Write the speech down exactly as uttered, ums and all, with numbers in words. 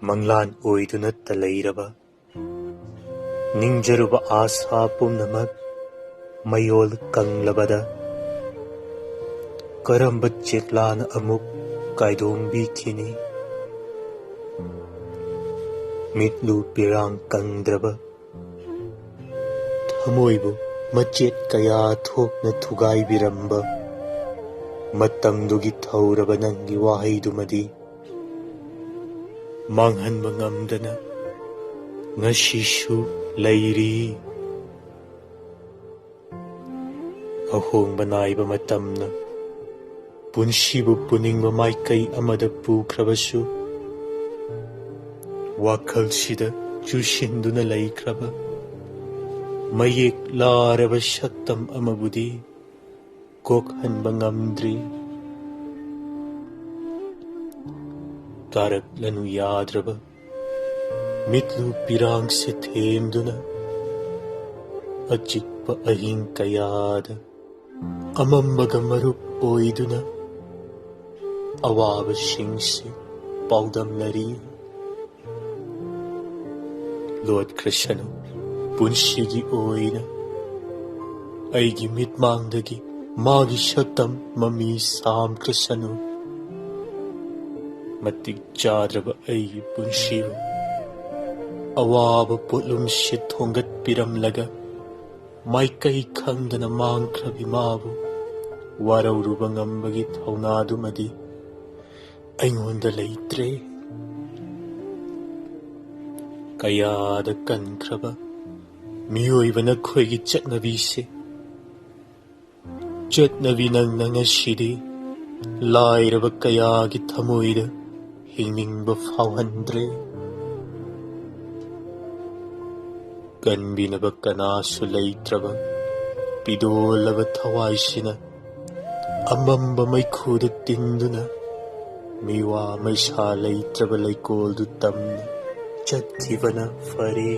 ꯃꯪꯂꯥꯟ ꯑꯣꯏꯗꯨꯅꯇ ꯂꯩꯔꯕ ꯅꯤꯡꯖꯔꯨꯕ ꯑꯥꯁꯥ ꯄꯨꯝꯅꯃꯛ ꯃꯌꯣꯜ ꯀꯪꯂꯕꯗ ꯀꯔꯝꯕ ꯆꯦꯛꯂꯥꯅ ꯑꯃꯨꯛ ꯀꯥꯏꯗꯣꯡꯕꯤꯈꯤꯅꯤ? ꯃꯤꯠꯂꯨ ꯄꯤꯔꯥꯡ ꯀꯪꯗ꯭ꯔꯕ ꯊꯃꯣꯏꯕꯨ ꯃꯆꯦꯠ ꯀꯌꯥ ꯊꯣꯛꯅ ꯊꯨꯒꯥꯏꯕꯤꯔꯝꯕ ꯃꯇꯝꯗꯨꯒꯤ ꯊꯧꯔꯕ ꯅꯪꯒꯤ ꯋꯥꯍꯩꯗꯨꯃꯗꯤ ꯃꯥꯡꯍꯟꯕ ꯉꯝꯗꯅ ꯉꯁꯤꯁꯨ ꯂꯩꯔꯤ꯫ ꯑꯍꯣꯡꯕ ꯅꯥꯏꯕ ꯃꯇꯝꯅ ꯄꯨꯟꯁꯤꯕꯨ ꯄꯨꯅꯤꯡꯕ ꯃꯥꯏꯀꯩ ꯑꯃꯗ ꯄꯨꯈ꯭ꯔꯕꯁꯨ, ꯋꯥꯈꯜꯁꯤꯗ ꯆꯨꯁꯤꯟꯗꯨꯅ ꯂꯩꯈ꯭ꯔꯕ ꯃꯌꯦꯛ ꯂꯥꯔꯕ ꯁꯛꯇꯝ ꯑꯃꯕꯨꯗꯤ ꯀꯣꯛꯍꯟꯕ ꯉꯝꯗ꯭ꯔꯤ꯫ ꯇꯥꯔꯛꯂꯅꯨ ꯌꯥꯗ꯭ꯔꯕ ꯃꯤꯠꯂꯨ ꯄꯤꯔꯥꯡꯁꯦ ꯊꯦꯝꯗꯨꯅ, ꯑꯆꯤꯛꯄ ꯑꯍꯤꯡ ꯀꯌꯥꯗ ꯑꯃꯝꯕꯒ ꯃꯔꯨꯞ ꯑꯣꯏꯗꯨꯅ ꯑꯋꯥꯕꯁꯤꯡꯁꯤ ꯄꯥꯎꯗꯝꯅꯔꯤ꯫ ꯂꯣꯠꯈ꯭ꯔꯁꯅꯨ, ꯄꯨꯟꯁꯤꯒꯤ ꯑꯣꯏꯅ ꯑꯩꯒꯤ ꯃꯤꯠꯃꯥꯡꯗꯒꯤ ꯃꯥꯒꯤ ꯁꯛꯇꯝ ꯃꯃꯤ ꯁꯥꯝꯈ꯭ꯔꯁꯅꯨ꯫ ꯃꯇꯤꯛ ꯆꯥꯗ꯭ꯔꯕ ꯑꯩꯒꯤ ꯄꯨꯟꯁꯤꯕꯨ ꯑꯋꯥꯕ ꯄꯣꯠꯂꯨꯝꯁꯤ ꯊꯣꯡꯒꯠꯄꯤꯔꯝꯂꯒ, ꯃꯥꯏꯀꯩ ꯈꯪꯗꯅ ꯃꯥꯡꯈ꯭ꯔꯕꯤ ꯃꯥꯕꯨ ꯋꯥꯔꯧꯔꯨꯕ ꯉꯝꯕꯒꯤ ꯊꯧꯅꯥꯗꯨꯃꯗꯤ ꯑꯩꯉꯣꯟꯗ ꯂꯩꯇ꯭ꯔꯦ꯫ ꯀꯌꯥꯗ ꯀꯟꯈ꯭ꯔꯕ ꯃꯤꯑꯣꯏꯕ ꯅꯈꯣꯏꯒꯤ ꯆꯠꯅꯕꯤꯁꯦ, ꯆꯠꯅꯕꯤ ꯅꯪꯅ ꯉꯁꯤꯗꯤ ꯂꯥꯏꯔꯕ ꯀꯌꯥꯒꯤ ꯊꯃꯣꯏꯗ ꯍꯤꯡꯅꯤꯡꯕ ꯐꯥꯎꯍꯟꯗ꯭ꯔꯦ꯫ ꯀꯟꯕꯤꯅꯕ ꯀꯅꯥꯁꯨ ꯂꯩꯇ꯭ꯔꯕ ꯄꯤꯗꯣꯜꯂꯕ ꯊꯋꯥꯏꯁꯤꯅ ꯑꯃꯝꯕ ꯃꯩꯈꯨꯗ ꯇꯤꯟꯗꯨꯅ ꯃꯤꯋꯥ ꯃꯩꯁꯥ ꯂꯩꯇ꯭ꯔꯕ ꯂꯩꯀꯣꯜꯗꯨ ꯇꯝꯅ ꯆꯠꯈꯤꯕꯅ ꯐꯔꯦ꯫